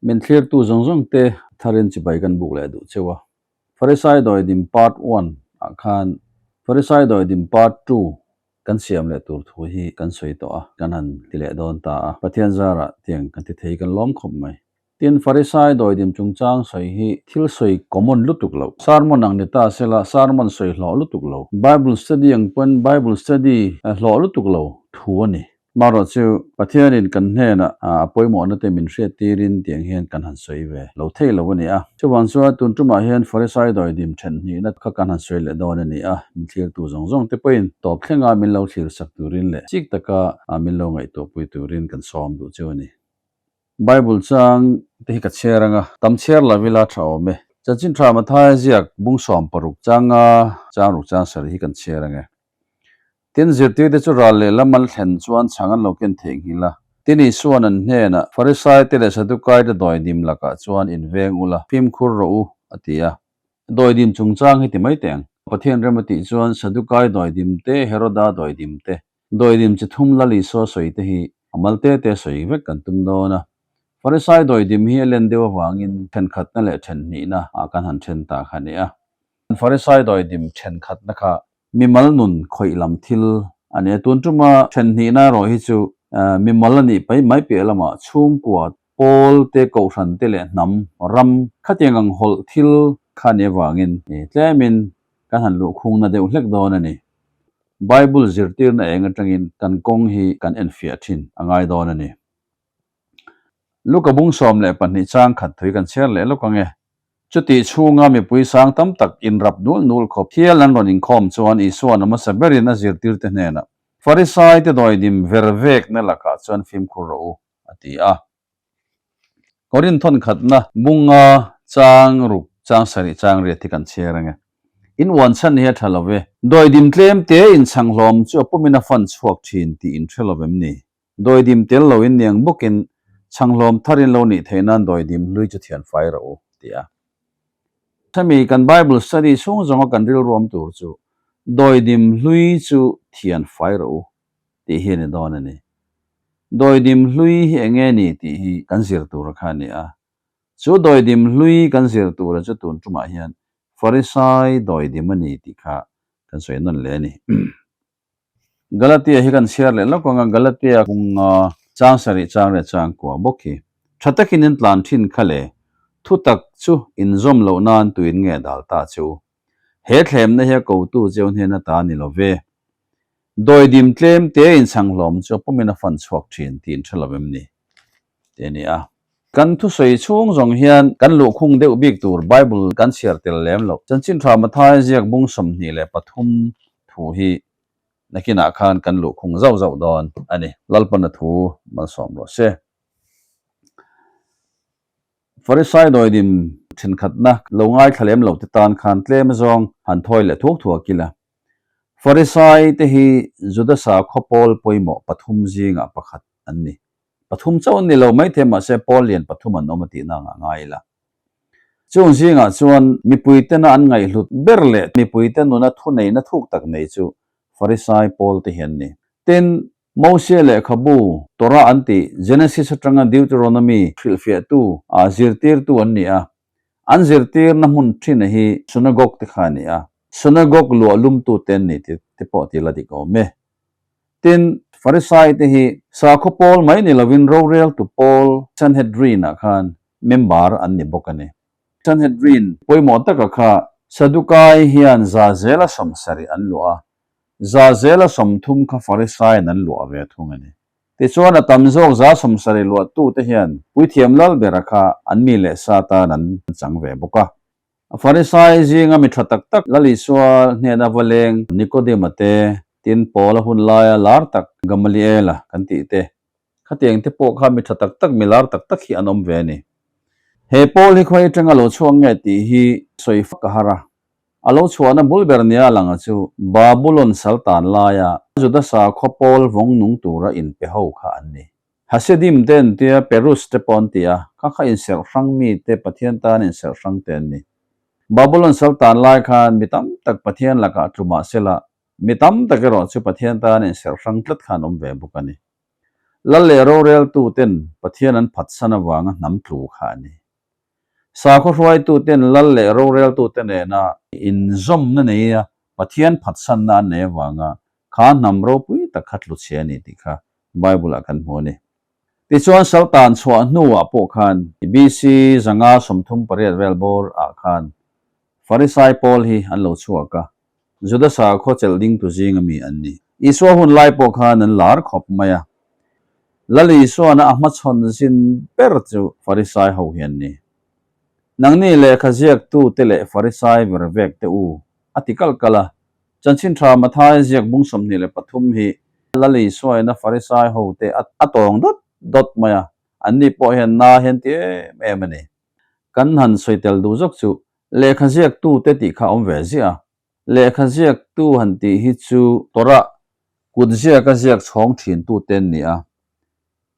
Min thlirtu zawng zawng te tharin chibai kan buk leh duh cheu a. Farisai Dawidim Part One ah khan Farisai Dawidim Part Two kan siam leh tur thu hi kan sawi tawh a, kan han ti leh dawn ta a. Pathian zarah tiang kan ti thei kan lawm khawp mai. Tin, Farisai dawidim chungchang sawi hi thil sawi common lutuk lo. Sermon ang ni ta sela sermon sawi hlawh lutuk lo. Bible study ang pawn Bible study hlawh lutuk lo thu a ni. Marawh chu Pathianin kan hnenah a pawimawhna te min hriat tirin tiang hian kan han sawi ve lo thei lo a ni a. Chuvang chuan tun tumah hian Farisai dawidim then hnihna kha kan han sawi leh dawn a ni a, min thlirtu zawng zawng te pawhin tawp thlenga min lo thlir sak turin leh chik taka min lo ngaihtuahpui turin kan sawm duh chu a ni. Bible chang te hi ka chhiar anga tam chhiar lo ila tha awm e. Chanchin tha Mathaia ziak bung 16 changa chang ruk chang sarih hi kan chhiar ange. Tin, zirtirte chu ral lehlam an thlen chuan chhang an lo ken theihnghilh a. Tin, Isua'n an hnenah, Farisaite leh Sadukaite dawidim lakah chuan inveng ula, fimkhur rawh u, a ti a. Dawidim chungchang hi ti mai teh ang. Pathian rem a tih chuan Sadukai dawidim te, Heroda dawidim te, dawidim chi thum Lal Isua sawi te hi a mal te te sawi vek kan tum dawn a. Farisai dawidim hi a len deuh avangin thenkhatna leh thenhnihna ah kan han then ta kha a ni a. Farisai dawidim thenkhatna kha Mimal nun khawih lam thil a ni a, tun tuma then hnihna erawh hi chu mimal a nih pai mai piah lamah chhungkua, pawl te, kohhran te leh hnam, ram khatiang ang hawlh thil kha a nih avangin tlemin kan han luhkhungna deuh hlek dawn a ni. Bible zirtirna eng atangin kan kawng hi kan enfiah thin a ngai dawn a ni. Luka bung 12 chang khat thui kan chhiar leh lawk ang e. Chutih chhunga mipui sang tam tak inrap nul nul khawp hial an rawn inkhawm chuan Isua'n a hmasa berin a zirtirte hnenah, Farisaite dawidim ver vekna lakah chuan fimkhur rawh u, a ti a. Korinth thawn khatna bunga chang ruk chang sarih chang riat hi kan chhiar ang e. In uan chhan hi a tha lo ve. Dawidim tlem te inchhang hlawm chu a pumin a fan chhuak thin tih in hre lo vem ni? Dawidim tel lo in niang bawkin chhanghlawm thar in lo nih theih nan dawidim hlui chu thian fai rawh u, ti a. Hemi kan Bible study chhung zawnga kan rilruam tur chu dawidim hlui chu thian fai rawh u tih hi a ni dawn a ni. Dawidim hlui hi eng nge ni tih hi kan zir tur kha a ni a. Chu dawidim hlui kan zir tura chu tun tumah hian Farisai dawidim a ni tih kha kan sawi nawn leh a ni. Galatia hi kan chhiar leh lawk ang a, Galatia bunga chang sarih chang leh chang kua bawk hi tha takin in tlan thin kha le, thutak chu inzawm loh nan tuin nge dal ta che u? He thlemna hi a kotu cheu hnen ata ni lo ve. Dawidim tlem te inchhang hlawm chu a pawmin a fan chhuak thin tih in hre lo em ni? Te a ni a. Kan thusawi chhung zawng hian kan luhkhung deuh bik tur Bible kan chhiar tel lem loh. Chanchin tha Matthai ziak bung 23 thu hi nakinah khan kan luhkhung zauh zauh dawn a ni. Lalpana thu malsawm rawh se. Farisai dawidim thenkhatna lo ngaithla lem lo te tan khan tlem zawng han thawi leh thuak thuak ila. Farisai te hi Juda sakhaw pawl pawimawh pathum zingah pakhat an ni. Pathum chauh an ni lo maithei mahse pawl lian pathum an awm a tihna angah ngai ila. Chung zingah chuan mipuitena an ngaihhlut ber leh mipuite nuna thuneihna thuk tak nei chu Farisai pawl te hi an ni. Tin, Mosia lehkhabu, Torah an tih, Genesis atanga Deuteronomy hrilhfiahtu, ah zirtirtu an ni a. An zirtirna hmun thina hi synagogue te kha a ni a. Synagogue luah lumtute an ni tih te pawh ti la dik awm e. Tin, Farisai te hi sakhaw pawl mai ni lovin roreltu pawl Sanhedrin-ah khan member an ni bawk a ni. Sanhedrin pawimawh taka kha Sadukai hian za zela 70 an luah a, za zela 30 kha Farisaiin an luah ve thung a ni. Tichuan a tam zawk za 70 luahtute hian puithiam lal bera kha an mi leh sa tan an chang ve bawk a. Farisai zinga mi tha tak tak Lal Isua hnena va leng Nikodema te, tin Paula hun laia lar tak Gamaliela kan tih te, khatiang te pawh kha mi tha tak tak, mi lar tak tak hi an awm ve a ni. He Paul hi khawi atanga lo chhuak nge tih hi sawi fak a har a. A lo chhuahna bul ber nia a lang a chu Babulon saltan laia Juda sakhaw Paul vawng nung tura inpe ho kha an ni. Hasidim te an tia, Perus te pawh an ti a, kha kha inserh hrang mi te, Pathian tan inserh hrang te an ni. Babulon sal tan lai khan mi tam tak Pathian lakah tlu mah sela, mi tam tak erawh chu Pathian tan inserh hrang tlat kha an awm ve bawk a ni. Lal leh roreltuten Pathian an phatsan avanga hnam tlu kha a ni. Sakhaw hruaituten lal leh roreltute nena inzawmna neia Pathian phatsanna an nei avanga kha hnam ropui tak kha tlu chhe a ni tih kha Bible-ah kan hmu a ni. Tichuan Saltan chhuah hnuah pawh khan BC 538 vel bawr ah khan Farisai pawl hi an lo chhuak a, Juda sakhaw chelh dingtu zinga mi an ni. Isua hun lai pawh khan an lar khawp mai a. Lal Isuana a hmachhawn zin ber chu Farisai ho hi an ni. Nangni lehkha ziaktute leh Farisai ver vek te u, a ti kalh kalh a. Chanchin tha Mathai ziak bung 23 hi Lal Isuaina Farisai hote a tawng dawt dawt mai a, anni pawh hian na hian ti em em a ni. Kan han sawi tel duh zawk chu Lehkha ziaktute tih kha a awm ve ziah a. Lehkha ziaktu han tih hi chu Torah kut ziaka ziak chhawng thintute an ni a.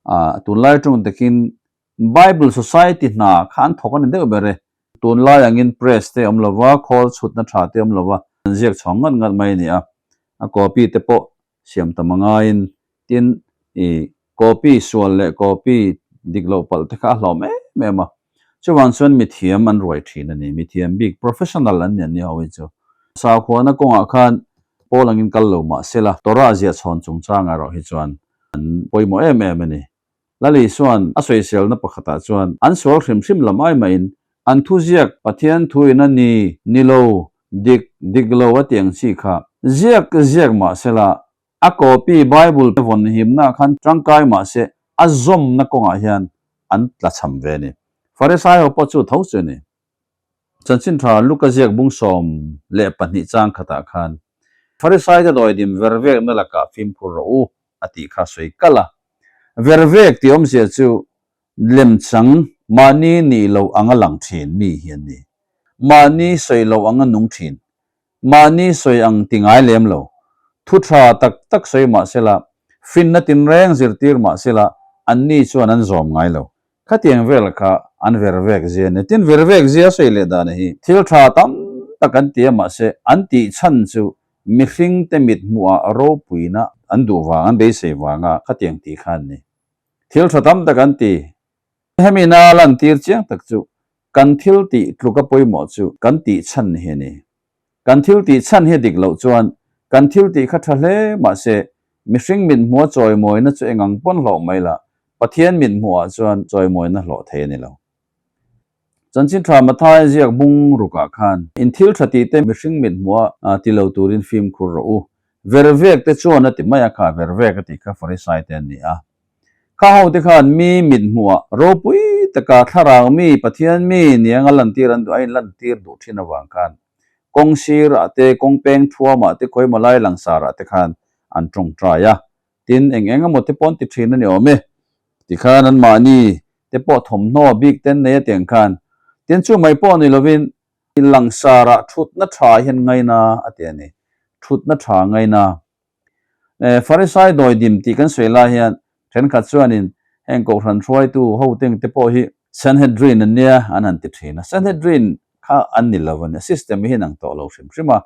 Ah, tunlai tawng takin Bible Society hna kha an thawk a ni deuh ber e. Tunlai angin press te awm lova, khawl chhutna tha te awm lova, an ziak chhawng ngat ngat mai a ni a. A copy te pawh siam tam a ngaiin tin i copy sual leh copy dik loh palh te kha a hlawm em em a, chuvang chuan mithiam an ruai thin a ni, mithiam bik professional an ni an ni ho hi chu. Sakhuana kawngah khan pawl angin kal lo mah sela Torah ziah chhawn chungchangah erawh hi chuan an pawimawh em em a ni. Lal Isua'n a sawiselna pakhatah chuan an sual hrim hrim lam ai mahin an thuziak Pathian thuin a ni, ni lo, dik, dik lo a ti ang chi kha ziak ziak mah sela a copy Bible vawn himna khan tangkai mah se a zawmna kawngah hian an tlachham ve a ni. Farisai ho pawh chu tho chu a ni. Chanchin tha Luka ziak bung 12 chang khatah khan, Farisaite dawidim vervekna lakah fimkhur rawh u, a tih kha sawi kalh a. Vervek tih awmzia chu lemchang mahni nih loh anga lang thin mi hi an ni. Mahni sawi loh anga nung thin, mahni sawi ang ti ngai lem lo. Thu tha tak tak sawi mah sela, finna tinreng zirtir mah sela, anni chuan an zawm ngai lo. Khatiang vel kha an vervek zia a ni. Tin, vervek zia sawi leh dan hi thil tha tam tak an ti a, mahse an tih chhan chu mihringte mit hmuhah ropuina an duh vang, an beisei vanga khatiang tih kha an ni. Thil tha tam tak an ti. Hemi na lantir chiang tak chu kan thil tih tluka pawimawh chu kan tih chhan hi a ni. Kan thil tih chhan hi a dik loh chuan kan thil tih kha tha hle mahse mihring mit hmuha chawimawina chu engang pawn hlawh mai lah Pathian mit hmuhah chuan chawimawina hlawh thei a ni lo. Chanchin tha Mathai ziak bung rukah khan in thil tha tih te mihring mit hmuha ti lo turin fimkhur rawh u. Vervek te chuan a ti mai a kha, vervek a tih kha Farisai te an ni a. Kha ho te khan mi mit hmuhah ropui taka thlarau mi Pathian mi nianga lantir an duh a inlantir duh thin avang khan kawng sirah te, kawng peng thuamah te, khawimaw lai langsarah te khan an tawngtai a. Tin, eng eng emaw te pawh an ti thin a ni awm e. Tikhan anmahni te pawh thawmhnaw bik te an nei a tiang khan. Tin, chu mai pawh ni lovin langsarah thutna tha hian ngaina a ti a ni. Thutna tha ngaina. Farisai dawidim tih kan sawi lai hian thenkhat chuanin heng Kohhran hruaitu ho teng te pawh hi Sanhedrin an nia an han ti thin a. Sanhedrin kha an ni lo a nia, system hi an ang tawh lo hrim hrim a.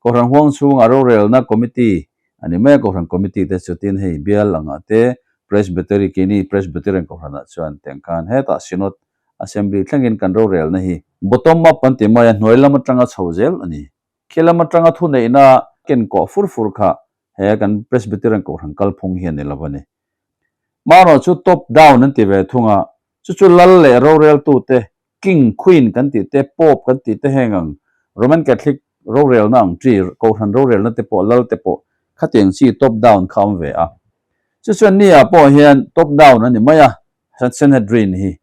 Kohhran huang chhungah rorelna committee a ni mai a, Kohhran committee te chu tin hei bial angah te Presbytery keini Presbyterian Kohhranah chuan tiang khan hetah Synod Assembly thlengin kan rorelna hi bottom up an ti mai a, hnuai lam atanga chho zel a ni. Khi lam atanga thuneihna ken kawh fur fur kha he kan Presbyterian Kohhran kalphung hi a ni lo a ni. Marawh chu top down an ti ve thung a, chu chu lal leh roreltute, king, queen kan tih te, pope kan tih te heng ang Roman Catholic rorelna ang chi, Kohhran rorelna te pawh, lal te pawh khatiang chi top down kha a awm ve a. Chu chuan ni ah pawh hian top down a ni mai a, Sanhedrin hi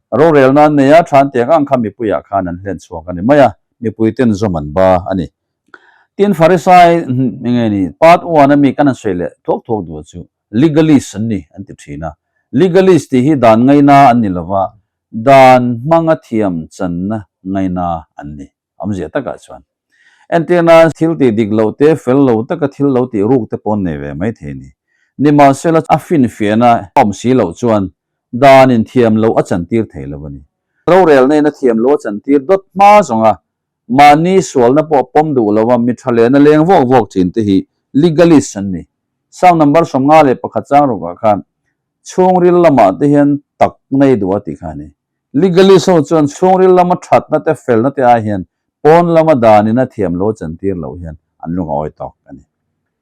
Rorelna an nei a, than tiang ang kha mipuiah khan an hlen chhuak a ni mai a, mipui ten zawm an ba a ni. Tin, Farisai nge ni, part one a mi kan han sawi leh thuak thuak duh chu legalist an ni an ti thin a. Legalist tih hi dan ngaina an ni lova, dan hmanga thiam channa ngaina an ni. Awmzia takah chuan entirna thil tih dik loh te, fel lo taka thil lo tih ruk te pawh an nei ve mai thei a ni. Nimahsela a finfiahna a awm si loh chuan dan in thiam loh a chantir thei lo a ni. Rorelna in a thiam loh a chantir dawt hma zawnga mahni sualna pawh pawm duh lova mi tha lehna leng vawk vawk thin te hi legalist an ni. Psalm number 51 chang rukah khan. Chhungril lamah te hian tak nei duh a tih kha a ni. Legalist ho chuan chhungril lama thatna te felna te ai hian pawn lama danin a thiam lo chantir loh hian an lung a awi tawk a ni.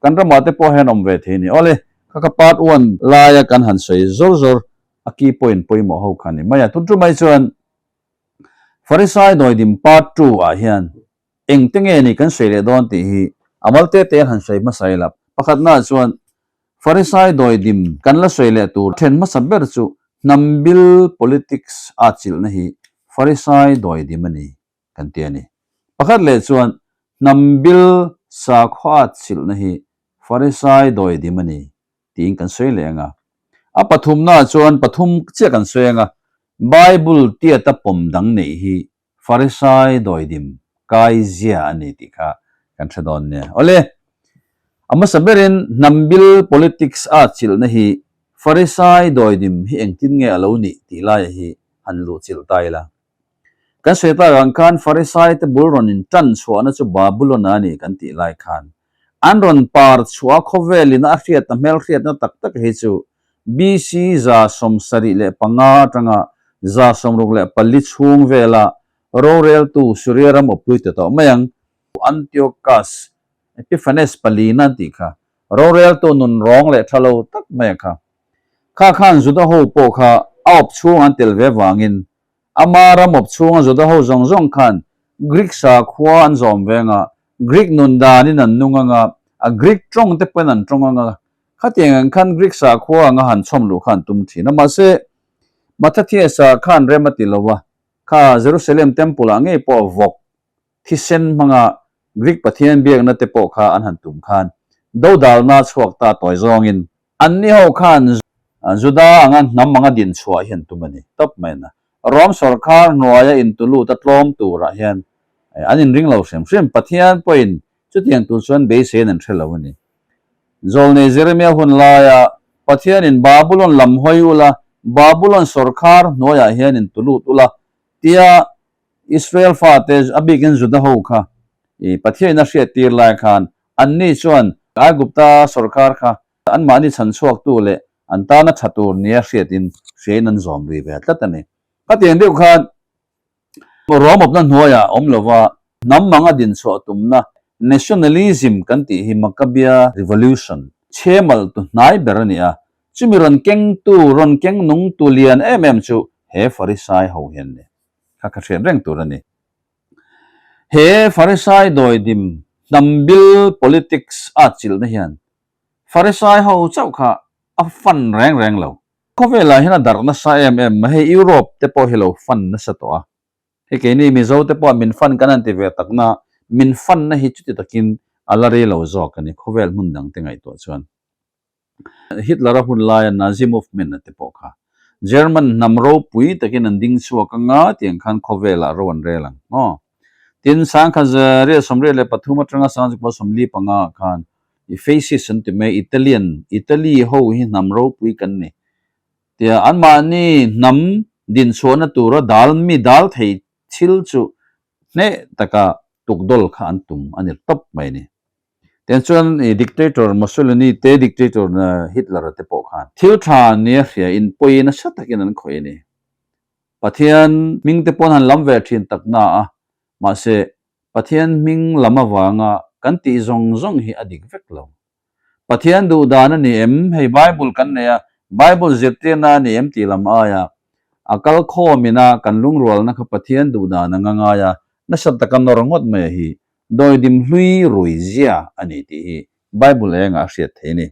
Kan ramah te pawh hian awm ve thei a ni. Awle, kha kha part one laia kan han sawi zawr zawr a key point pawimawh ho kha a ni mai a. Tun chu mai chuan Farisai dawidim part 2 ah hian engte nge ni kan sawi leh dawn tih hi a mal te te an han sawi hmasa ila. Pakhatna ah chuan Farisai dawidim kan la sawi leh tur then hmasa ber chu hnam bil politics a chilhna hi Farisai dawidim a ni kan ti a ni. Pakhat leh chuan hnam bil sakhua a chilhna hi Farisai dawidim a ni tiin kan sawi leh ang a. A pathumnaah chuan pathum chiah kan sawi ang a, Bible tiata pawm dang neih hi Farisai dawidim kai zia a ni tih kha kan hre dawn nia. Awle, a hmasa berin hnam bil politics a chilhna hi Farisai dawidim hi engtin nge a lo nih tih laia hi han luh chilh ta ila. Kan sawi tak ang khan Farisai te bul rawn in tan chhuahna chu Babylon a ni kan tih lai khan an rawn par chhuah a khawvel in a hriatna hmelhriatna tak tak hi chu BC 75 atanga 64 chhung vela roreltu Suria ram awpui ta tawh mai ang. Antiochus Epiphanes palina an tih kha roreltu nun rawng leh tha lo tak mai a kha. Kha khan Juda ho pawh kha a awp chhung an tel ve vangin Ama ram awp chhunga Juda ho zawng zawng khan Greek sakhua an zawm ve anga, Greek nun danin an nung anga, a Greek tawng te pawhin an tawng anga, khatiang ang khan Greek sakhua anga han chhawm luh kha an tum thin a. Mahse, Mattathias-a khan rem a ti lo a, kha Jerusalem Temple-ah ngei pawh vawk thisen hmanga Greek pathian biakna te pawh kha an han tum khan dodalna chhuak ta tawi zawngin Anni ho khan Juda anga hnam anga din chhuah hi an tum a ni tawp mai na. Rom sawrkar hnuaia intulut a tlawm turah hian an inring lo hrim hrim. Pathian pawhin chutiang tur chuan beiseiin an hre lo a ni. Zawlnei Jeremia hun laia Pathianin Babulon lam hawi ula, Babulon sawrkar hnuaiah hian intulut ula tia Israel fate, a bikin Juda ho kha Pathianin a hriattir lai khan Anni chuan Aigupta sawrkar kha anmahni chhan chhuaktu leh an tana tha tur nia hriatin hriain an zawm ri ve tlat a ni. Khatiang deuh khan ruamawpna hnuaiah awm lova hnam anga dinchhuah tumna nationalism kan tih hi Maccabea Revolution chhemal tu hnai ber a ni a, chumi rawn kengtu, rawn keng nungtu lian em em chu he Farisai ho hian ni. Kha kha hriat reng tur a ni. He Farisai dawidim hnam bil politics a chilhna hian Farisai ho chauh kha a fan reng reng lo. Khawvelah hian a darh nasa em em mai, hei Europe te pawh hi lo fan nasa tawh a. Hei keini Mizo te pawh min fan kan han ti ve tak na, min fanna hi chuti takin a la rei lo zawk a ni khawvel hmun dang te ngaihtuah chuan. Hitler-a hun laia Nazi movement a te pawh kha German hnam ropui takin an ding chhuak anga tiang khan khawvelah ro an rel ang maw? Tin, 1983 atanga 1945 ah khan i Fascist an ti mai, Italian, Italy ho hi hnam ropui kan ni tia anmahni hnam dinchhuahna tura dal mi dal thei thil chu hneh taka tukdawl kha an tum a ni tawp mai a ni. Tiang chuan i dictator Mussolini te dictator Hitler te pawh khan thil tha nia hria in pawi nasa takin an khawih a ni. Pathian hming te pawn han lam ve thin tak na a, mahse Pathian hming lam avanga kan tih zawng zawng hi a dik vek lo. Pathian duh dan a ni em? Hei Bible kan nei a, Bible zirtirna a ni em tih lam aia a kal khawmin a kan lungrualna kha Pathian duh dan anga ngai a, nasa taka nawr ngawt mai a hi dawidim hlui rui zia a ni tih hi Bible engah a hriat thei a ni.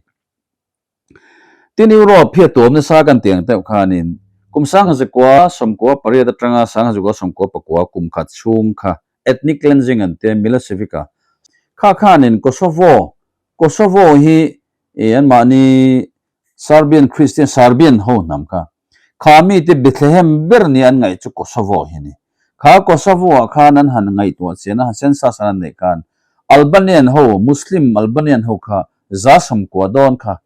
Tin, Europe hi a tuam nasa kan tih ang deuh khanin kum 1998 atanga 1999 kum khat chhung kha ethnic cleansing an tia Milosevic-a kha khanin Kosovo, Kosovo hi anmahni Serbian Christian, Serbian ho hnam kha, kha mite Bethlehem ber nia an ngaih chu Kosovo hi a ni. Kha Kosovo-ah khan an han ngaihtuah chian a, census an han neih khan Albanian ho, Muslim Albanian ho kha 90 dawn kha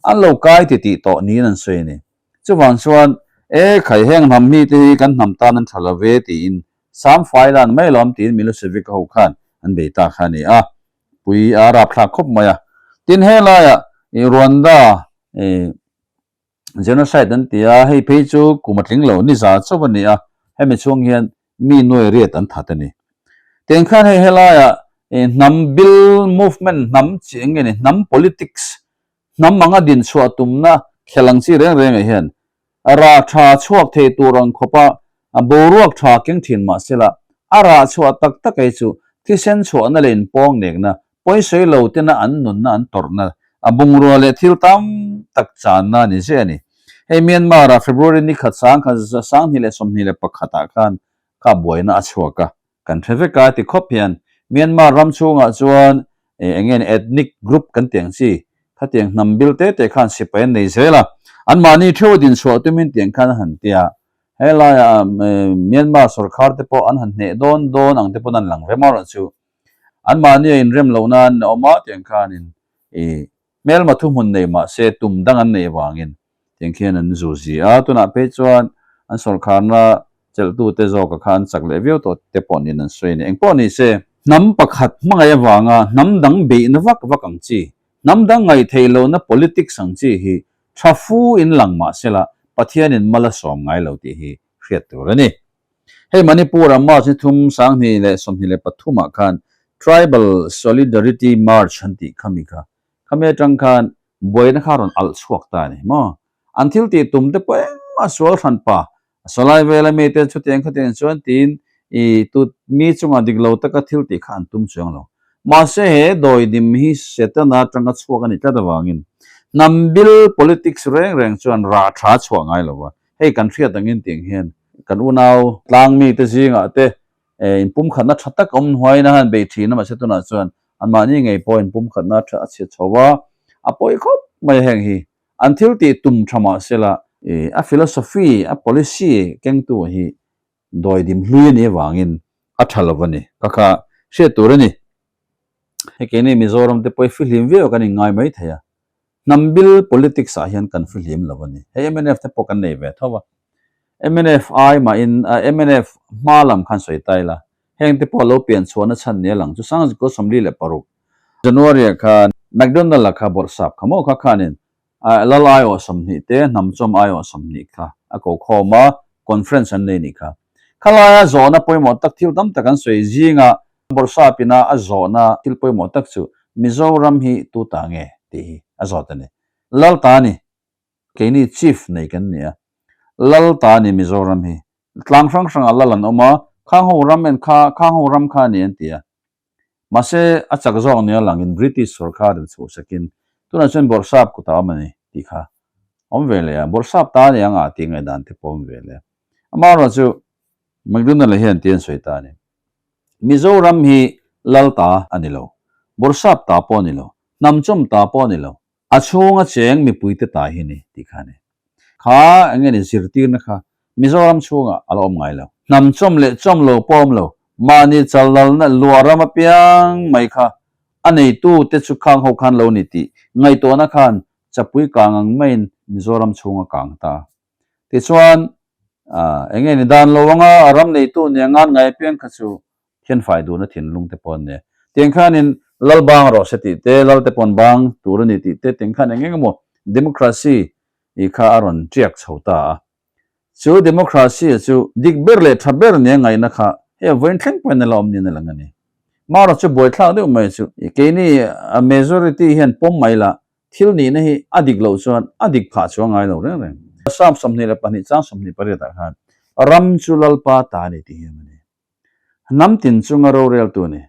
an lo kai ti tih tawh niin an sawi a ni. Chuvang chuan, E khai, heng hnam mi te hi kan hnam tan an tha lo ve tiin Sam fai lan mai lawm tiin Milosevic ho khan an bei ta kha a ni a, pui a rapthlak khawp mai a. Tin, helaiah Rwanda. Genocide an ti a, hei phei chu kum a tling lo ni za chauh a ni a, hemi chhung hian mi nuai riat an that a ni. Tiang khan hei helaiah hnam bil movement hnam chi eng nge ni hnam politics hnam anga din chhuah tumna khel ang chi reng rengah hian rah tha chhuak thei tur ang khawpa boruak tha keng thin mah sela a rah chhuah tak tak ei chu thisen chhuahna leh inpawng nekna pawisawi lo tena an nunna an tawrhna a bungrua leh thil tam tak channa a ni zeh a ni. Hei Myanmar-ah February ni khat 2021 ah khan kha buaina a chhuak a, kan hre vek a ti khawp hian Myanmar ram chhungah chuan eng nge ethnic group kan tih ang chi khatiang hnam bil te te khan sipai an nei zel a, anmahni theuh a dinchhuah tumin tiang khan a han ti a, helaiah Myanmar sorkar te pawh an han hneh dawn dawn ang te pawn an lang rem erawh chu anmahni a inrem loh nan a awm a tiang khanin i hmelma thuhmun nei mah se tum dang an neih avangin tiang khian an zu zi a, tunah phei chuan an sawrkharna chelhtute zawka kha an chak leh viau tawh te pawh niin an sawi a ni. Engpawh ni se, hnam pakhat hmangaih avanga hnam dang beihna vak vak ang chi, hnam dang ngaihtheih lohna politics ang chi hi tha fu in lang mah sela Pathianin mal a sawm ngai lo tih hi hriat tur a ni. Hei Manipur-a March ni thum 2023 ah khan Tribal Solidarity March an tih khami kha, khami atang khan buaina kha rawn alh chhuak ta a ni maw? An thil tih tum te pawh engmah sual hran pa, a sawlai vel ami te chutiang khatiang chuan tiin i tut mi chungah dik lo taka thil tih kha an tum chuang lo. Mahse he dawidim hi Setana atanga chhuak a ni tlat avangin hnam bil politics reng reng chuan rah tha chhuah ngai lo va, Hei kan hriat angin tiang hian kan unau tlang mite zingah te inpumkhatna tha tak awm hnuaiin a han bei thin a, mahse tunah chuan anmahni ngei pawh inpumkhatna tha a chhiat chho a, a pawi khawp mai heng hi. An thil tih tum tha mah sela a philosophy, a policy kengtu hi dawidim hlui a nih avangin a tha lo a ni. Kha kha hriat tur a ni. Hei keini Mizoram te pawh hi fihlim viau kan inngai mai thei a, Hnam bil politics ah hian kan fihlim lo a ni. Hei mnf te pawh kan nei ve tho a. Mnf ai mahin mnf hma lam khan sawi ta ila, heng te pawh a lo pian chhuahna chhan ni a lang chu Sangzikaw 46 January ah khan McDonald-a kha bawrhsap kha maw kha khanin Lal aiawh 20 te Hnamchawm aiawh 20 kha a ko khawm a, conference an nei nih kha. Khalaia zawhna pawimawh tak thil tam tak an sawi zinga Bawrhsap ina a zawhna thil pawimawh tak chu Mizoram hi tu ta nge tih hi a zawt a ni. Lal ta ni, keini Chief nei kan ni a, Lal ta ni Mizoram hi. Tlang hrang hrangah Lal an awm a, khang ho ram en kha, khang ho ram kha a ni an ti a. Mahse, a chak zawk nia langin British sorkar in chhuhsakin tunah chuan Bawrhsap kutah awm a ni tih kha awm ve leh a, Bawrhsap ta a ni ang a tih ngaihdan te pawh awm ve leh a. Amaherawhchu chu McDonald-a hian ti an sawi ta a ni. Mizoram hi lal ta a ni lo, Bawrhsap ta pawh a ni lo, hnamchawm ta pawh a ni lo, A chhunga cheng mipuite ta hi ni tih kha a ni. Kha eng nge ni zirtirna kha Mizoram chhungah a la awm ngai lo. Hnam chawm leh chawm lo pawh awm lo, mahni challalna luah ram apiang mai kha a neitu te chu khang ho khan lo ni tih ngaihtuahna khan chapui kang ang maiin Mizoram chhunga kang ta. Tichuan, eng nge ni dan lo anga a ram neitu nia ngan ngai apiang kha chu Thianfai duhna thinlung te pawh an ni. Tiang khanin lal bang rawh se tih te, lal te pawn bang tur a ni tih te, tiang khan eng eng emaw democracy i kha a rawn tiak chho ta a. Chu democracy a chu dik ber leh tha ber nia ngaihna kha hei a vawiin thleng pawhin a la awm niin a lang a ni. Marawh chu buaithlak deuh mai chu keini a majority hian pawm mai lah thil nihna hi a dik loh chuan a dik phah chu a ngai lo reng reng. Psalm 22 chang 28 ah khan ram chu Lalpa ta a ni tih hi a ni. Hnam tin chunga roreltu a ni.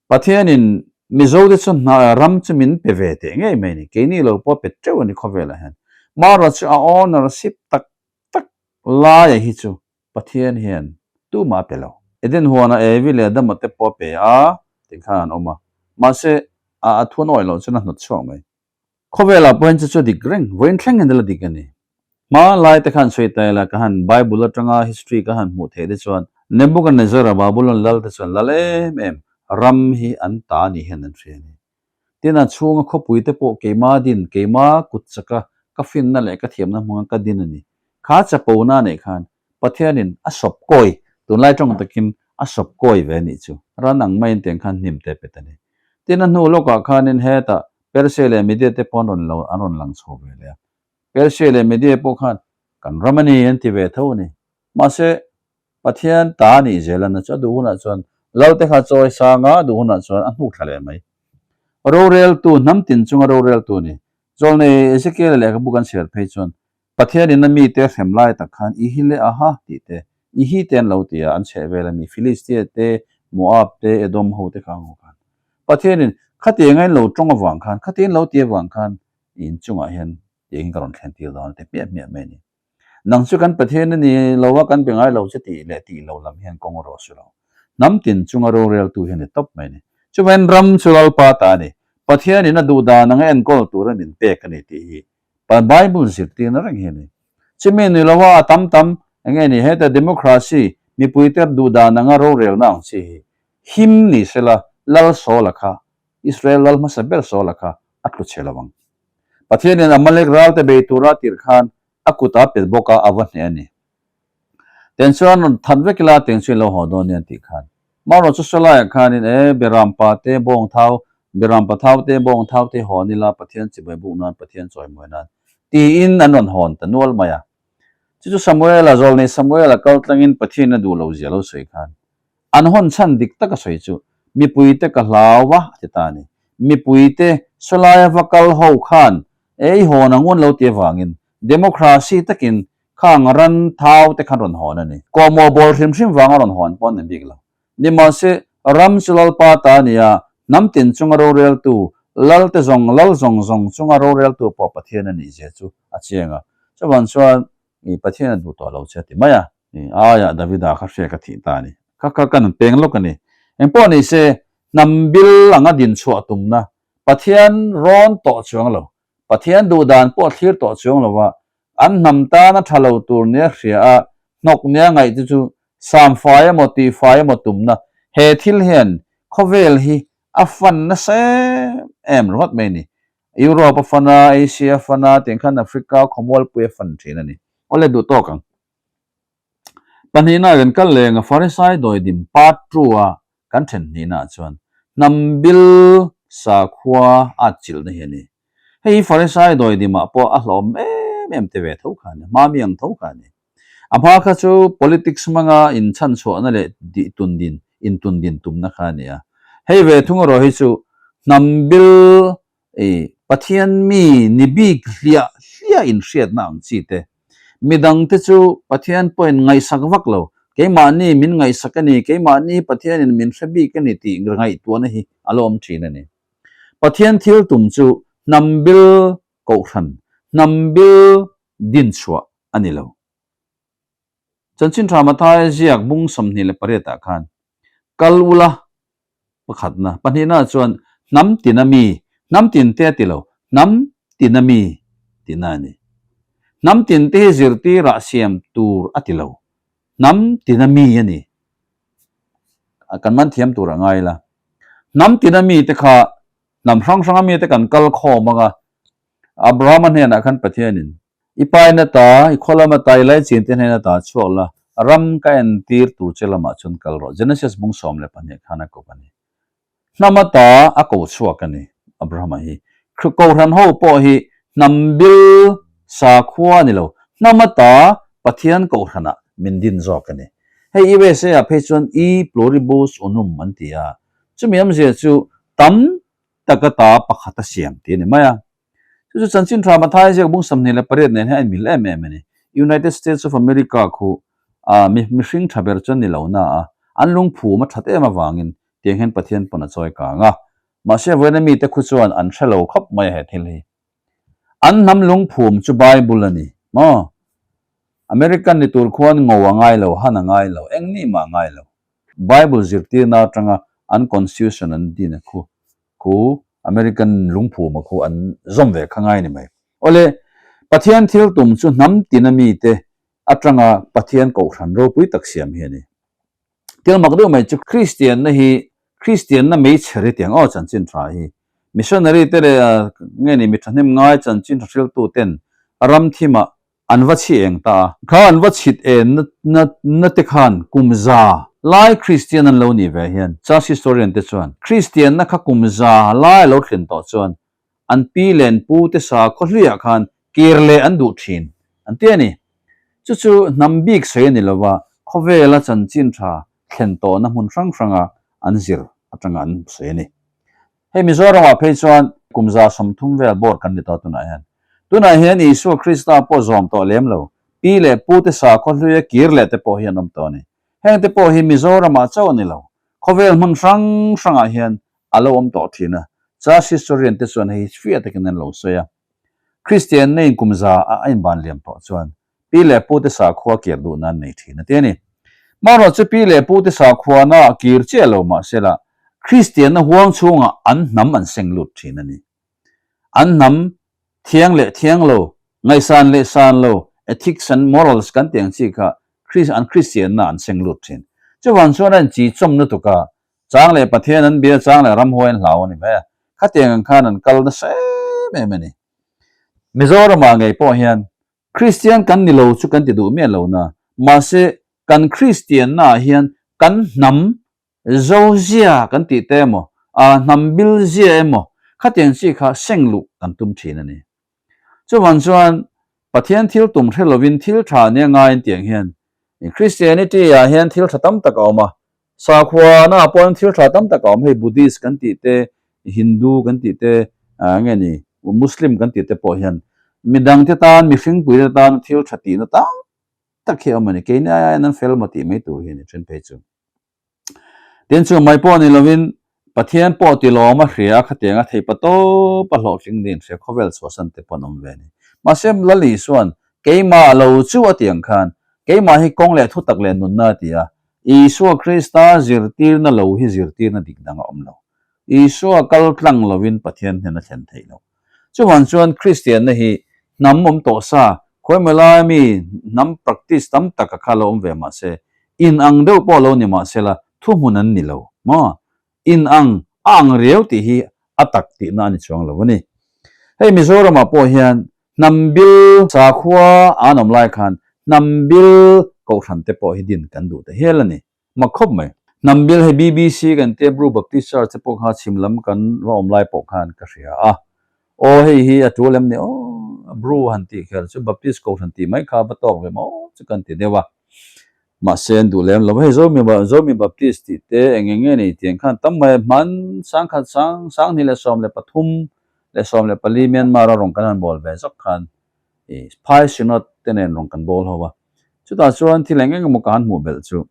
Pathianin Mizote chu hna ram chu min pe ve teh ngei mai a ni. Keini lo pawh pe teuh a ni khawvelah hian. Marawh chu a ownership tak tak laia hi chu Pathian hian tumah a pe lo. Eden huana Evi leh Adama te pawh a pe a tih khan an awm a. Mahse a thu an awih loh chuan a hnawt chhuak mai. Khawvelah pawhin chu chu dik reng, vawiin thleng hian a la dik a ni. Hma lai te khan sawi ta ila, ka han Bible atanga history ka han hmuh theih te chuan Nebuchadnezzar-a Babulon lal te chuan lal em em ram hi an ta ni hian an hria a ni. Tin, a chhunga khawpui te pawh keima din, keima kut chaka ka finna leh ka thiamna hmanga ka din a ni. Kha chapona neih khan Pathianin a sawp kawi, tunlai tawng takin a sawp kawi ve a nih chu. Ran ang maiin tiang khan hnim te pet a ni. Tin, a hnu lawkah khanin hetah Persia leh Media te pawh an rawn lo an rawn lang chho ve leh a. Persia leh Media pawh khan kan ram a ni an ti ve tho a ni. Mahse, Pathian ta nih zel a na chu a duh hunah chuan Lal te kha chawi sang a, a duh hunah chuan a hnuk thla leh mai. Roreltu, hnam tin chunga roreltu a ni. Zawlnei Ezekiel-a lehkhabu kan chhiar phei chuan Pathianin a mite hrem lai tak khan i hi leh aha tih te, i hi te an lo ti a, an chheh vel a mi, Filistia te, Moab te, Edom ho te kha ang ho khan. Pathianin khatianga in lo tawng avang khan, khati in lo ti avang khan i inchungah hian tiangin ka rawn thlen tir dawn a ti hmiah hmiah mai a ni. Nang chu kan Pathian a ni lo a, kan be ngai lo che tih leh tih lo lam hian kawng rawh su lo. Hnam tin chunga roreltu hi a ni tawp mai a ni. Chuvangin ram chu Lalpa ta a ni. Pathianin a duhdan anga enkawl tura min pek a ni tih hi Pa Bible zirtirna reng hi a ni. Chumi ni lova a tam tam eng nge ni heta democracy mipui te duhdan anga rorelna ang chi hi him ni sela Lal Saula kha Israel lal hmasa ber Saula kha a tlu chhe lo ang. Pathianin Amalek ralte bei tura tirh khan a kut a pet bawk a a va hneh a ni. Teng chuan rawn that vek ila teng chu i lo haw dawn nia tih khan. Marawh chu sawlaiah khanin e Beram pa te bawng thau, Beram pa thau te bawng thau te hawn ila Pathian chibai buk nan Pathian chawimawi nan tiin an rawn hawn ta nual mai a. Chu chu Samuela, zawlnei Samuela kal tlangin Pathian a duh lo zia lo sawi khan an hawn chhan dik taka sawi chu mipuite ka hlau a a ti ta a ni. Mipuite sawlaia va kal ho khan e i hawn ang un lo ti avangin democracy takin Khang ran thau te khan rawn hawn a ni. Kawhmawh bawl hrim hrim vanga rawn hawn pawh an ni bik lo. Nimahse, ram chu Lalpa ta a ni a, hnam tin chunga roreltu, Lal te zawng Lal zawng zawng chunga roreltu pawh Pathian a nih zia chu a chiang a. Chuvan chuan i Pathian a duh tawh lo che a ti mai a. I aiah Davida kha hriak a thih ta a ni. Kha kha kan peng lawk a ni. Engpawh ni se, hnam bil anga din chhuah tumna Pathian rawn tawh chuang lo. Pathian duhdan pawh thlir tawh chuang lo a, An hnam tana tha lo tur nia hria a, hnawk nia ngaih te chu samfai emaw tihfai emaw tumna he thil hian khawvel hi a fan nasa em em ringawt mai a ni. Europe a fan a, Asia a fan a, tiang khan Africa khawmualpui a fan thin a ni. Awle duh tawk ang. Pahnihna kan kal leng a Farisai dawidim part two a kan then hnihnaah chuan hnam bil sakhua at chilhna hi a ni. Hei hi Farisai dawidimah pawh a hlawm em em te ve tho kha a ni, hma mi ang tho kha a ni. A hma kha chu politics hmanga inchhanchhuahna leh tundin, intundin tumna kha a ni a. Hei ve thung erawh hi chu hnam bil I Pathian mi ni bik hliah hliah inhriatna ang chi te. Midangte chu Pathian pawhin ngaihsak vak lo, keimahni min ngaihsak a ni, keimahni Pathianin min hre bik a ni tih ngaihtuahna hi a lo awm thin a ni. Pathian thil tum chu hnam bil kohhran, hnam bil dinchhuah a ni lo. Chanchin tha Mathaia ziak bung 28 ah khan, Kal ula pakhatna, pahnihna chuan hnam tina mi, hnam tin te a ti lo, hnam tina mi tihna a ni. Hnam tin te hi zirtirah siam tur a ti lo, hnam tina mi a ni. Kan man thiam tur a ngai la. Hnam tina mi te kha hnam hrang hranga mi te kan kal khawm ang a, Abrahama hnenah khan Pathianin, I pain ata, i khaw lam ata, i laichin te hnen ata chhuak la, ram ka entir tur che lamah chuan kal rawh. Genesis bung 12 khan a ko a ni. Hnam ata a ko chhuak a ni, Abrahama hi. Kohhran ho pawh hi hnam bil sakhua a ni lo, hnam ata Pathian kohhranah min din zawk a ni. Hei USA ah phei chuan E pluribus unum an ti a, chumi awmzia chu tam tak ata pakhat a siam tih a ni mai a. Chu chu chanchin tha Mathaia ziak bung 28 nen hian a inmil em em a ni. United States of America khu ah mi mihring tha ber chuan ni lo na a, an lungphum a that em avangin tiang hian Pathian pawn a chawi kang a. Mahse vawiina mite khu chuan an hre lo khawp mai a he thil hi. An hnam lungphum chu Bible a ni maw? American ni tur khuan ngo a ngai lo, han a ngai lo, eng ni mah a ngai lo. Bible zirtirna atanga an constitution an din a khu khu American lungphuma khu an zawm ve kha ngai ni mai. Awle, Pathian thil tum chu hnam tina mite atanga Pathian kohhran ropui tak siam hi a ni. Thil mak deuh mai chu Kristianna hi Kristianna meichher hi tiang aw chanchin tha hi missionary te leh nge ni mi thahnem ngai chanchin tha hriltu ten ram thimah An va chhi eng ta a. Kha an va chhit en na na te khan kum za lai Kristian an lo nih ve hian Church historian te chuan Kristianna kha kum za lai a lo thlen tawh chuan an pi len pu te sakhaw hluiah khan kir leh an duh thin an ti a ni. Chu chu hnam bik sawi a ni lo va, khawvela chanchin tha thlen tawhna hmun hrang hranga an zir atanga an sawi a ni. Hei Mizoramah phei chuan kum 130 vel bawr kan ni tawh tunah hian. Tunah hian Isua Krista pawh zawm tawh lem lo, pi leh pu te sakhaw hluia kir leh te pawh hi an awm tawh a ni. Heng te pawh hi Mizoramah chauh a ni lo, khawvel hmun hrang hrangah hian a lo awm tawh thin a, Church historian te chuan hei hi fiah takin an lo sawi a. Kristian neiin kum za a inban liam tawh chuan pi leh pu te sakhua kir duh nan nei thin a ti a ni. Marawh chu pi leh pu te sakhuana a kir chiah lo mahsela Kristianna huang chhungah an hnam an seng lut thin a ni. An hnam thiang leh thiang lo, ngaihsan leh san lo, ethics and morals kan tih ang chi kha an Kristianna an seng lut thin. Chuvang chuan a inchi chawm lutuk a, chang leh Pathian an bia, chang leh ramhuai an hlau a ni mai a. Khatiang ang khan an kal nasa em em a ni. Mizoramah ngei pawh hian Kristian kan ni lo chu kan ti duh miah lo na, mahse kan Kristiannaah hian kan hnam zo zia kan tih te emaw, aa hnam bil zia emaw khatiang chi kha seng luh kan tum thin a ni. Chuvang chuan Pathian thil tum hre lovin thil tha nia ngaiin tiang hian Christianity ah hian thil tha tam tak a awm a, Sakhua na pawhin thil tha tam tak a awm, hei Buddhist kan tih te, Hindu kan tih te, nge ni Muslim kan tih te pawh hian midang te tan, mihring pui te tan thil tha tihna tam tak hi a awm a ni. Keini ai aiin an fel maw tih mai tur hi a ni then phei chu. Tin chu mai pawh ni lovin Pathian pawh ti lawm a hria a, khatiang a thei pa tawp a hlawhtling din hria khawvel chhuahsan te pawh an awm ve a ni. Mahse Lal Isua'n keimah lo chu a tih ang khan keimah hi kawng leh thutak leh nunna a ti a, Isua Krista zirtirna lo hi zirtirna dik dang a awm lo. Isua kal tlang lovin Pathian hnen a thlen theih lo. Chuvang chuan Kristianna hi hnam awm tawh sa, khawimaw laia mi hnam practice tam tak a kha lo awm ve mah se, in ang deuh pawh lo ni mah sela thuhmun an ni lo maw? In ang a ang riau tih hi a tak tihna a ni chuang lo a ni. Hei Mizoramah pawh hian hnam bil sakhua an awm lai khan hnam bil kohhran te pawh hi din kan duh ta hial a ni. Mak khawp mai. Hnam bil hei BBC kan tia Bru Baptist Church te pawh kha chhim lam kan va awm lai pawh khan ka hria a. Aw hei hi a tul em ni aw Bru han tih kher chu Baptist kohhran tih mai kha va tawk ve maw chu kan ti deuh a. Mahse an duh lem lo va, hei Zomi Zomi Baptist tih te eng eng nge ni tih ang khan tam mai hman sangkhat sang sanghnih leh 13 leh 14 Myanmar a rawn kan han bawl ve zawk khan i Phai Synod te nen rawn kan bawl ho a. Chutah chuan thil eng eng emaw ka han hmuh belh chu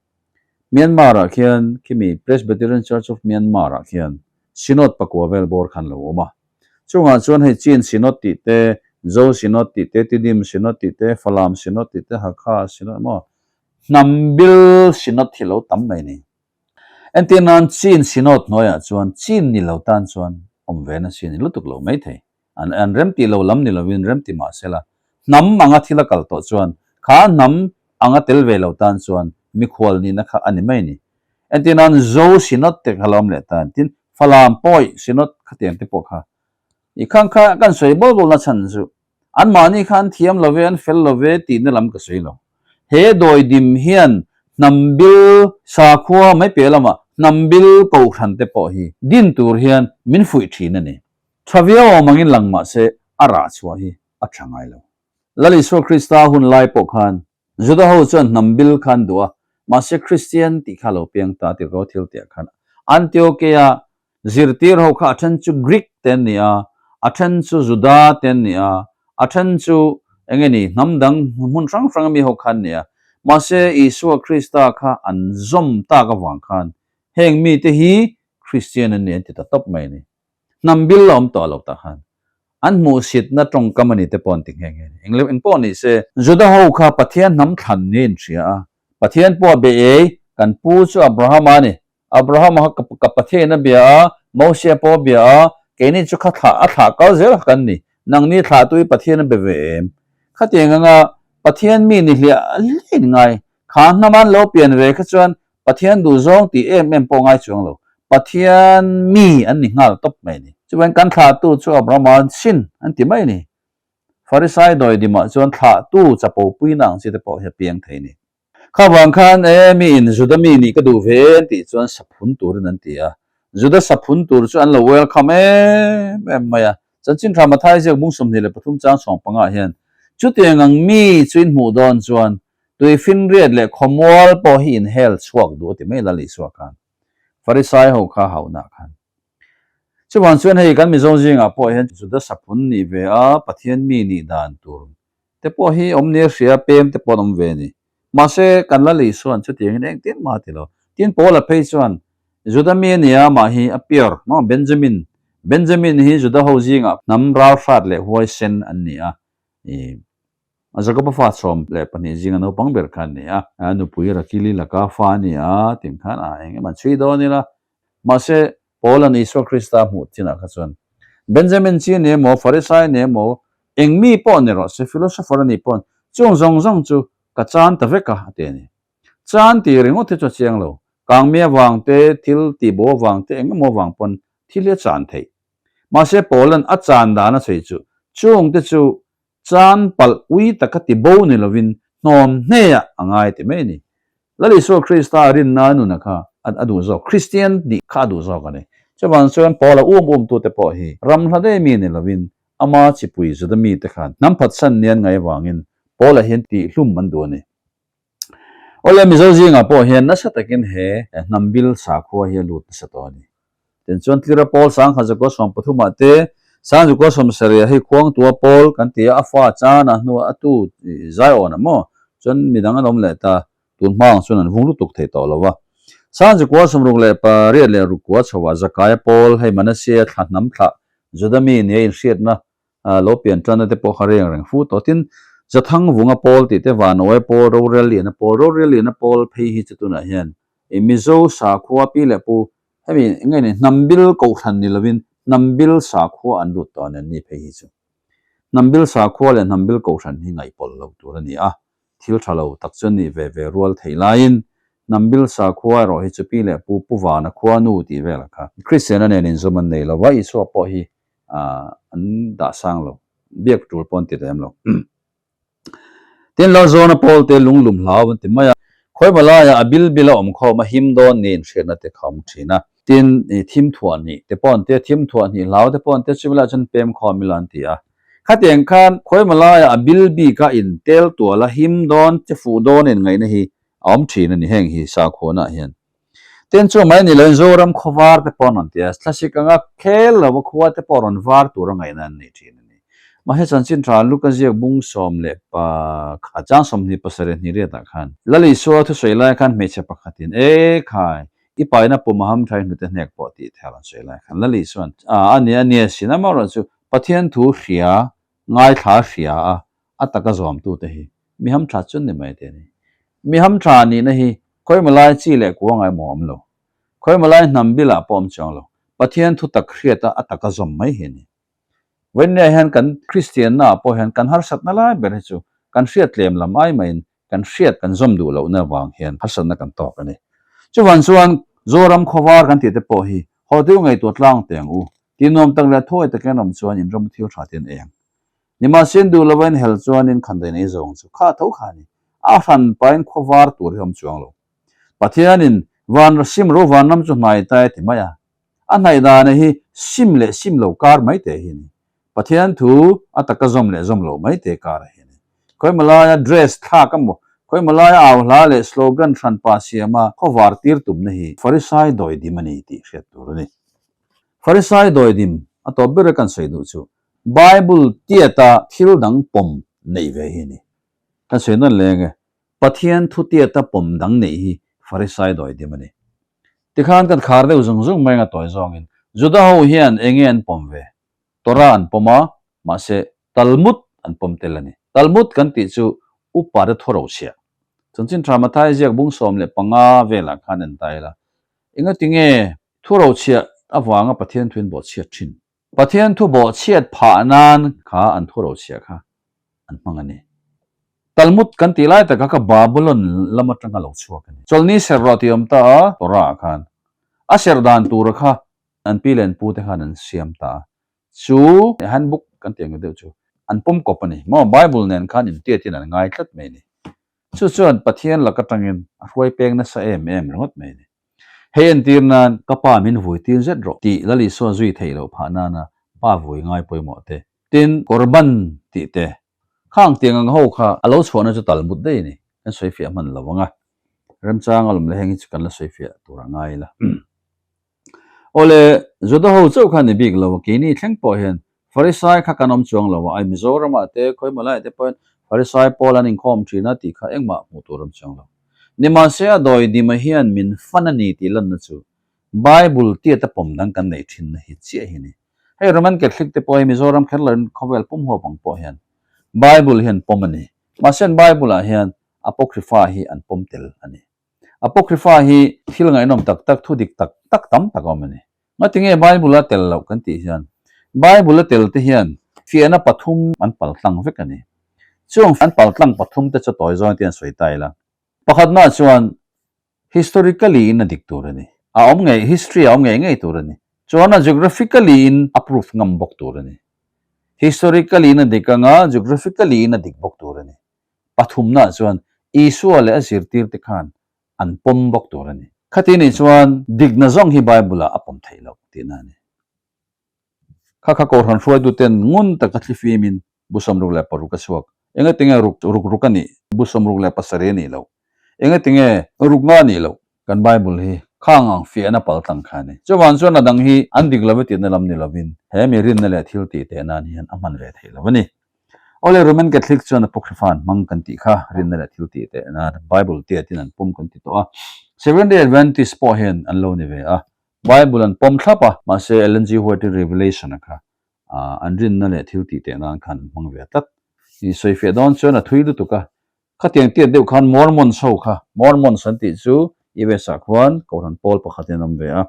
Myanmar ah khian khimi Presbyterian Church of Myanmar ah khian Synod pakua vel bawr khan lo awm a. Chungah chuan hei Chin Synod tih te, Zo Synod tih te, Tidim Synod tih te, Falam Synod tih te, Hakha Synod emaw hnam bil Synod hi lo tam mai ni. Entir nan Chin Synod hnuaiah chuan Chin ni lo tan chuan awm ve na chi ni lutuk lo mai thei. An an remti lo lam ni lovin remti mah sela, hnam anga thil a kal tawh chuan kha hnam anga tel ve lo tan chuan mikhual nihna kha a ni mai a ni. Entir nan Zo Synod te kha lo awm leh ta, tin Falam Pawi Synod khatiang te pawh kha i khang kha kan sawi bawl bawl na chhan chu Anmahni kha an thiam lo ve, an fel lo ve tihna lam ka sawi lo. He dawidim hian hnam bil sakhua mai piah lamah hnam bil kohhran te pawh hi din tur hian min fuih thin a ni. Tha viau awm angin lang mah se a rah chhuah hi a tha ngai lo. Lal Isua Krista hun lai pawh khan Juda ho chuan hnam bil kha an duh a, mahse Kristian tih kha a lo piang ta tir ko thil tih ah khan Antiokeia zirtir ho kha a then chu Greek te an ni a, a then chu Juda te an ni a, a then chu eng nge ni hnam dang hmun hrang hrang ami ho kha an ni a, mahse Isua Krista kha an zawm tak avang khan heng mite hi Kristian an ni an ti ta tawp mai a ni. Hnam bil a awm tawh lo tah khan an hmuhsitna tawngkam a ni te pawh an ti nghe nghe a ni. Englo eng pawh ni se. Juda ho kha Pathian hnam thlan ni in hria a, Pathian pawh a be ei, kan pu chu Abrahama a ni. Abrahama kha ka Pathian a bia a, Mosia pawh a bia a, keini chu kha thlah a thlah kal zel kha kan ni. Nangni thlahtu hi Pathian a be ve em? Khatiang anga Pathian mi ni hliah hliah in ngai. Kha hnam an lo pian ve kha chuan Pathian duh zawng tih em em pawh ngai chuang lo. Pathian mi an ni nghal tawp mai a ni. Chuan kan thlahtu chu Abrahama sin an ti mai a ni. Farisai dawidimah chuan thlahtu chapo puina ang chi te pawh hi a piang thei a ni. Kha vang khan e mi in Juda mi nih ka duh ve an tih chuan saphun turin an ti a. Juda saphun tur chu an lo welcome em em mai a. Chanchin Tha Mathai ziak bung 23 chang 15 hian, Chutiang ang mi chu in hmuh dawn chuan tui finriat leh khawmual pawh hi in hel chhuak duh a ti mai Lal Isua khan. Farisai ho kha hauhna khan. Chuvang chuan hei kan Mizo zingah pawh hian Juda saphun nih ve a Pathian mi nih dan tur te pawh hi awm nia hria pem te pawh an awm ve a ni. Mahse kan Lal Isuan chutiangin engtin mah a ti lo. Tin Paula phei chuan Juda mi a nia amah hi a pure maw Benjamin Benjamin hi Juda ho zingah hnam ralhrat leh huaisen an ni a i Jakoba fa 12 zinga naupang ber kha an ni a. A nupui Rakili laka fa a ni a tin khan a eng emaw an chhui dawn ila Mahse, Paula'n Isua Krista hmuh chinah kha chuan, Benjamin chi ni emaw, Farisai ni emaw, eng mi pawh ni rawh se, philosopher a nih paw'n chung zawng zawng chu ka chan ta vek a, a ti a ni. Chan tih ringawt hi chu a chiang lo. Kangmi avang te, thil tihbo avang te, eng emaw avang pawn thil hi a chan theih. Mahse, Paula'n a chan dan a sawi chu, chungte chu Chan palh ui taka ti bo ni lovin hnawm hneah a ngai ti mai a ni. Lal Isua Krista rinna nuna kha a duh zawk, Kristian nih kha a duh zawk a ni. Chuvang chuan Paula um umtute pawh hi ram hla daih mi ni lovin ama chipui Juda mite khan hnam phatsan ni an ngaih avangin Paula hian tihhlum an duh a ni. Awle Mizo zingah pawh hian nasa takin he hnam bil sakhua hi a lut nasa tawh a ni. Tin chuan Tlira Pawl Sangha Zakua 30 ah te Sangzakua 70 hei Khuangtua Pawl kan ti a, a fa chan a hnuah a tu Zaiawn ah maw chuan midang an awm leh ta, tun hma ang chuan an vung lutuk thei tawh lo va. Sangzakua 68 leh rukua chho ah Zakaia Pawl hei Manasseh thla hnam thlah Juda mi nia inhriatna lo pian tanna te pawh kha reng reng fu tawh. Tin, Zathang vunga pawl tih te, Vanawi pawl, Rorel liana pawl, Rorel liana pawl phei hi chu tunah hian i Mizo sakhua pi leh pu hemi nge ni hnam bil kohhran ni lovin hnam bil sakhua an lut tawh a ni an ni phei hi chu. Hnam bil sakhua leh hnam bil kohhran hi ngaihpawlh lo tur a ni a, thil tha lo tak chu an nih ve ve rual theih laiin hnam bil sakhua erawh hi chu pi leh pu Pu Vana khuanu tih velah kha Kristiana nen inzawm an nei lo va, Isua pawh hi an dah sang lo, biak tul pawh an ti lem lo. Tin, Lalzawna Pawl te lunglum hlau an ti mai a, khawimaw laiah a bil bil a awm khawm a him dawn niin hriatna te kha awm thin a. Tin, thim thuah hnih te pawh an ti a, thim thuah hnih hlau te pawh an ti a, chumi laiah chuan pem khawm ila an ti a. Khatiang khan khawimaw laiah a bil bika in tel tual a him dawn che fuh dawn in ngaihna hi a awm thin a ni heng hi sakhuanaah hian. Tin chu mai ni loin Zoram khaw var te pawh an rawn ti a, thlasik anga khel lova khua te pawh rawn var tura ngaihna an nei thin a ni. Mahse chanchin tha Luka ziak bung 11 chang 27 hnih riatah khan Lal Isua thusawi lai khan hmeichhe pakhatin E khai, i paina pum a ham tha i hnute hnek pawh tih thel an sawi lai khan Lal Isuan a ni a nia sin amaherawhchu Pathian thu hria ngaithla hria a a taka zawmtute hi mi hamtha chu ni mai te a ni. Mi hamtha nihna hi khawimaw lai chi leh kuang ah emaw a awm lo. Khawimaw lai hnam bilah pawh a awm chuang lo. Pathian thu tak hriata a taka zawm mai hi a ni. Vawinia hian kan Kristianna ah pawh hian kan harsatna lai ber hi chu kan hriat tlem lam ai maiin kan hriat kan zawm duh lohna avang hian harsatna kan tawk a ni. Chuvang chuan Zoram khawvar kan tih te pawh hi haw deuh ngaihtuah tlang teh ang u. Tih nuam tak leh thuai takin awm chuan inram thil tha te an ei ang. Nimahse duh lova in hel chuanin khandaih nei zawng chu kha tho kha a ni. A hran pain khaw var tur hi awm chuang lo. Pathianin van sim ro vanram chu hnai ta e ti mai a. A hnaih dana hi sim leh sim lo kar mai teh hi a ni. Pathian thu a taka zawm leh zawm lo mai teh kar hi a ni. Khawimaw laia dress thlak emaw, khawimaw laia au hla leh slogan hranpa siama khaw var tir tumna hi Farisai dawidim a ni tih hriat tur a ni. Farisai dawidim a tawp ber a kan sawi duh chu Bible tiata thil dang pawm neih ve hi a ni. Kan sawi nawn leng e, Pathian thu tiata pawm dang neih hi Farisai dawidim a ni. Tikhan kan khar deuh zung zung mai anga tawi zawngin Juda ho hian enge an pawm ve? Torah an pawm a, mahse Talmud an pawm tel a ni. Talmud kan tih chu upa te thu rochhiah. Chanchin tha Mathai ziak bung 15 velah khan en ta ila, engatinge thu rochhiah avanga Pathian thuin bawhchhiat thin? Pathian thu bawhchhiat phah nan kha an thu rochhiah kha an hmang a ni. Talmud kan tih lai taka kha Babylon lam atanga lo chhuak a ni. Chawlhni serh rawh tih awm ta a, Torah ah khan a serh dan tura kha an pi leh an pu te khan an siam ta a. Chu handbook kan tih ang deuh chu an pawm kawp a ni. Maw Bible nen khan intiatin an ngai tlat mai a ni. Chu chuan Pathian lak atangin a hruai peng nasa em em ringawt mai a ni. Hei entir nan ka pa min vui tir zet rawh tih Lal Isua zui theih loh phah nana Pa vui ngai pawimawh te, tin Korban tih te, khang tiang ang ho kha a lo chhuahna chu Talmud daih a ni, kan sawi fiah hman lo ang a, remchang a lawm le heng hi chu kan la sawi fiah tur a ngai la. Awle, Juda ho chauh kha ni bik lo a, keini thleng pawh hian Farisai kha kan awm chuang lo a, ai Mizoramah te, khawimalaiah te pawhin Farisai pawl an inkhawm thin a tih kha engmah hmuh tur awm chuang lo. Nimahse a dawi dima hian min fan a ni tih lanna chu Bible tiata pawm dang kan neih thinna hi chiah hi a ni. Hei Roman Catholic te pawh hi Mizoram kher loin khawvel pum huap ang pawh hian Bible hi an pawm a ni. Mahse an Bible ah hian Apocrypha hi an pawm tel a ni. Apocrypha hi thil ngaihnawm tak tak, thu dik tak tak tam tak a awm a ni. Ngatinge Bible a tel loh kan tih hian Bible a tel te hian fiahna pathum an paltlang vek a ni. Chung an paltlang pathum te chu tawi zawng te an sawi ta ila. Pakhatna chuan Historically in a dik tur a ni. A awm ngei, history a awm ngei ngei tur a ni. Chuan a geographically in a proof ngam bawk tur a ni. Historically in a dik anga geographically in a dik bawk tur a ni. Pathumnaah chuan Isua leh a zirtirte khan an pawm bawk tur a ni. Khati nih chuan dikna zawng hi Bible-ah a pawm theih loh tihna a ni. Kha kha Kohhran hruaituten ngun taka thlifimin bu 66 a chhuak. Engatinge ruk ruk ruk a nih? Bu 67 a nih loh. Engatinge ruk nga a nih loh? Kan Bible hi khang ang fiahna paltlang kha a ni. Chuvang chuan a dang hi an dik lo e tihna lam ni lovin he mi rinna leh thil tih teh nan hian a hman ve theih lo a ni. Awle Roman Catholic chuan Apocrypha an hmang kan tih kha rinna leh thil tih teh nan Bible tiatin an pawm kan ti tawh a. Seventh-day Adventist pawh hian an lo ni ve a. Bible an pawm thlap a, mahse Ellen G. White-i Revelation a kha an rinna leh thil tih teh nan khan an hmang ve tlat. I sawi fiah dawn chuan a thui lutuk a, khatiang tiat deuh khan Mormons ho kha, Mormons an tih chu US ah khuan Kohhran pawl pakhat in an awm ve a.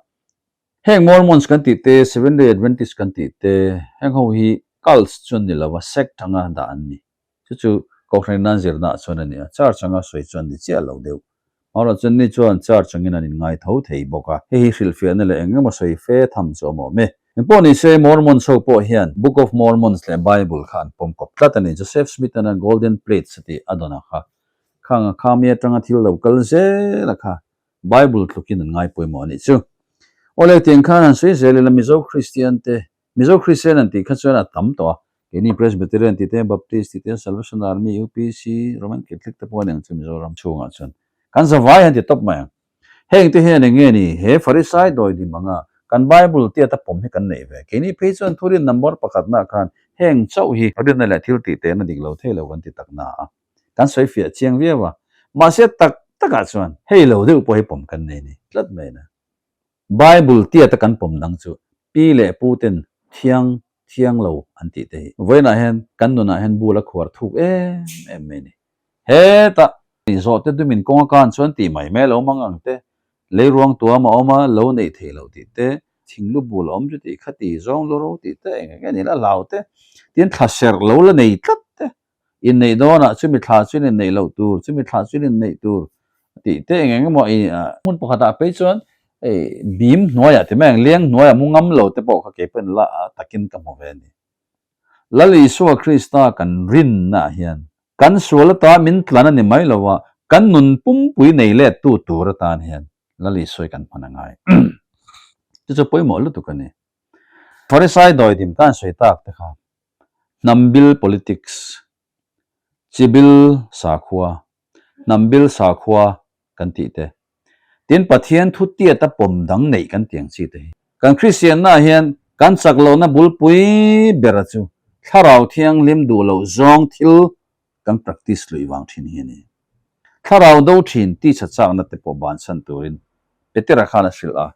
Heng Mormons kan tih te, Seventh Day Adventist kan tih te, heng ho hi cults chu an ni lo a, sect anga dah an ni. Chu chu Kohhran nan zirna ah chuan a ni a, church anga sawi chuan ni chiah lo deuh. Amaherawh chuan ni chuan church angin an inngai tho thei bawk a, hei hi hrilhfiahna leh eng emaw sawi fe tham chu a awm awm e. Engpawh ni se, Mormons ho pawh hian Book of Mormons leh Bible kha an pawm kawp tlat a ni. Joseph Smith-an a Golden Plates a tih a dawn a kha, khang a khami atanga thil lo kal zel a kha Bible tlukin an ngai pawimawh a nih chu. Awle, tiang khan han sawi zel ila Mizo Kristian te Mizo Kristian an tih kha chuan a tam tawh a, keini Presbyterian tih te, Baptist tih te, Salvation Army, UPC, Roman Catholic te pawh a ni ang chu Mizoram chhungah chuan kan zavai han ti tawp mai ang. Heng te hian eng nge ni he Farisai dawidim anga kan Bible tiata pawm hi kan neih ve? Keini phei chuan thurin number pakhatnaah khan heng chauh hi rinna leh thil tih tehna dik lo thei lo kan ti tak na a, kan sawi fiah chiang viau a, mahse tak takah chuan hei lo deuh pawh hi pawm kan nei ni tlat mai na. Bible tiata kan pawm dang chu pi leh pu ten thiang thiang lo an tih te hi vawiinah hian kan nunah hian bul a khuar thuk em em mai a ni. Hetah zawh te dumin kawng a kan chuan tih mai mai a lo hmang ang te, leiruang tuam a awm a lo neih theih loh tih te, thinglu bul a awm chu tih kha ti zawng lu ro tih te eng eng nge ni la hlau te, tin thla serh lo la nei tlat te. Inneih dawnah chumi thla chuan inneih loh tur, chumi thla chuan inneih tur tih te eng eng emaw i hmun pakhatah phei chuan hei bim hnuaiah ti mai ang, leng hnuaiah mu ngam lo te pawh kha kei pawhin la takin ka hmu ve a ni. Lal Isua Krista kan rinnaah hian kan sual ata min tlan a ni mai lo a, kan nun pumpui nei lettu tur atan hian Lal Isua hi kan hman a ngai. Chu chu pawimawh lutuk a ni. Farisai dawidim ka han sawi tak te kha Hnam bil politics, chi bil sakhua, hnam bil sakhua kan tih te, tin Pathian thu tiata pawm dang neih kan tih ang chi te hi. Kan Kristianna ah hian kan chak lohna bulpui bera chu Thlarau Thianghlim duh loh zawng thil kan practice luih vang thin hi a ni. Thlarau do thin tisa chakna te pawh bansan turin Petera khan a hrilh a.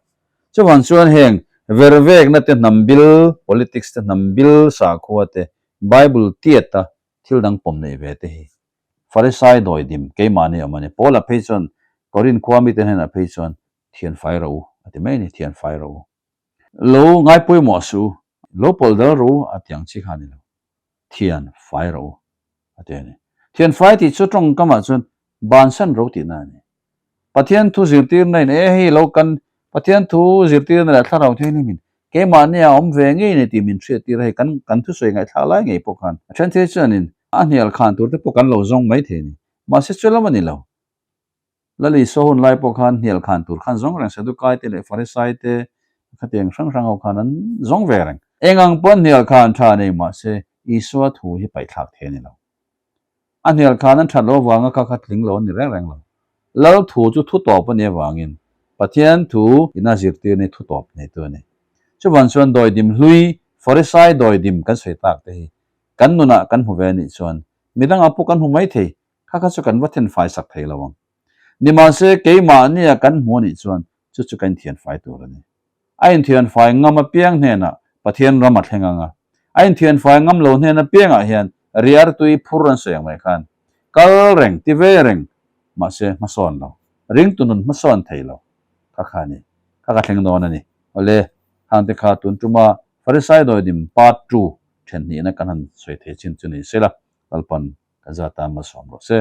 Chuvang chuan heng vervekna te hnam bil, politics te hnam bil, sakhua te, Bible tiata thil dang pawm neih ve te hi Farisai dawidim keimahni awm a ni. Paula phei chuan Korinth khua mite hnenah phei chuan thian fai rawh u a ti mai a ni, thian fai rawh u. Lo ngaipawimawh suh u, lo pawlh dal rawh u a ti ang chi kha a ni lo. Thian fai rawh u a ti a ni. Thian fai tih chu tawngkamah chuan bansan ro tihna a ni. Pathian thu zirtirna in e hei lo kan Pathian thu zirtirna leh thlarau thianghlim in keimahni a awm ve ngei ni tih min hriattir a hei kan kan thusawi ngaihthlak lai ngei pawh khan a then thei chuanin a hnial khan tur te pawh kan lo zawng mai thei a ni. Mahse chu lam a ni lo. Lal Isua hun lai pawh khan hnial khan tur khan zawng reng Sadukai te leh Farisai te khatiang hrang hrang ho khan an zawng ve reng. Eng ang pawn hnial khan tha nei mah se Isua thu hi paihthlak thei a ni lo. A hnial khan an that lo avanga kha kha tling lo a ni reng reng lo. Lal thu chu thu tawp a nih avangin Pathian thu ina zirtir ni thu tawp neitu a ni. Chuvan chuan dawidim hlui, Farisai dawidim kan sawi tak te hi kan nunah kan hmu ve a nih chuan midangah pawh kan hmu mai thei, kha kha chu kan va thenfai sak thei lo ang. Nimahse keimahnia kan hmu a nih chuan chu chu ka inthianfai tur a ni. A inthianfai ngam apiang hnenah Pathian ram a thleng ang a, a inthianfai ngam lo hnen apiangah hian riar tui phur an sawi ang mai khan kal reng ti ve reng mahse hmasawn lo, ringtu nun hmasawn thei lo kha kha a ni, kha ka thleng dawn a ni. Awle, hangte kha tun tuma Farisai dawidim part 2 then hnihna kan han sawi thei chin chu ni sela, Lalpan ka zat a malsawm rawh se.